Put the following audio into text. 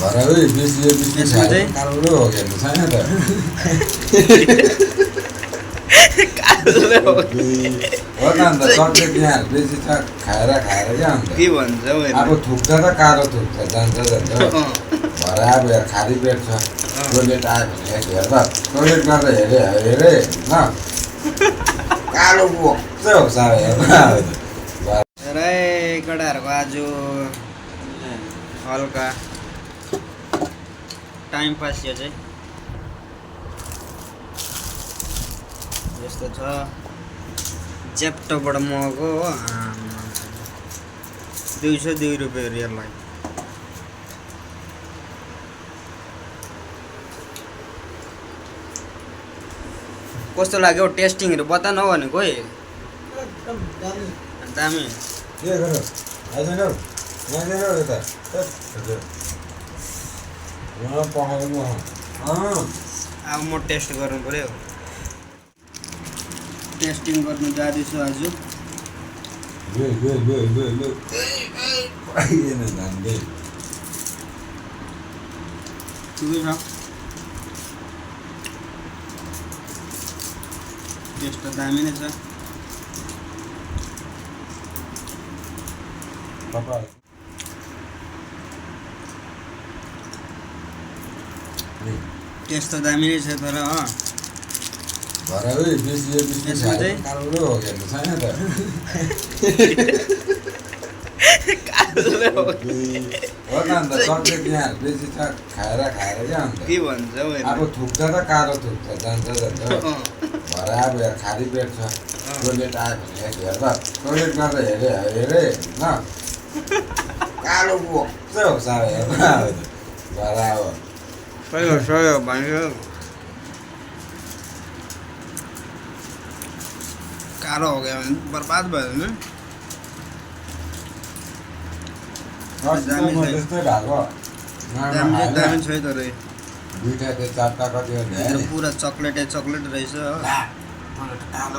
भरे बेसी बिस्किट यसमा चाहिँ कालो हो हेर्नु छैन त कालो हो त अन्त चक्लेट यहाँ बेसी छ खाएर क्या अन्त के भन्छ हौ अब थुक्छ त कालो थुक्छ जान्छ भरे अब खाली पेट छ टोइलेट आयो भने हेर्दा टोइलेट गर्दा हेरे न कालो बोक्छ हो साह्रो हेर्दा केटाहरूको आज हल्का टाइम पास यो चाहिँ यस्तो छ जेप्टोबाट मगाएको हो 202 रुपियाँ रियललाई कस्तो लाग्यो टेस्टिङहरू बता न भनेको है एकदम दामी के गर आइदैन यहाँ यता पकाउनु अब म टेस्ट गर्नु पर्यो टेस्टिङ गर्नु जाँदैछु आज ठिकै छ टेस्ट त दामी नै छ टेस्ट त दामी नै छ तर भरे बेसी बिस्किट यसमा चाहिँ कालो हो हेर्नु छैन त कालो हो त अन्त चक्लेट यहाँ बेसी छ खाएर क्या अन्त के भन्छ हौ अब थुक्छ त कालो थुक्छ जान्छ भरे अब खाली पेट छ टोइलेट आयो भने हेर्दा टोइलेट गर्दा हेरे न कालो बोक्छ हो साह्रो हेर्दा भरे अब सही भन्यो कालो हो गयो भने बर्बाद भयो नि त्यस्तै भएको दामी छ तर दुईटा त्यो चारवटा कति हो पुरा चक्लेट रहेछ हो कालो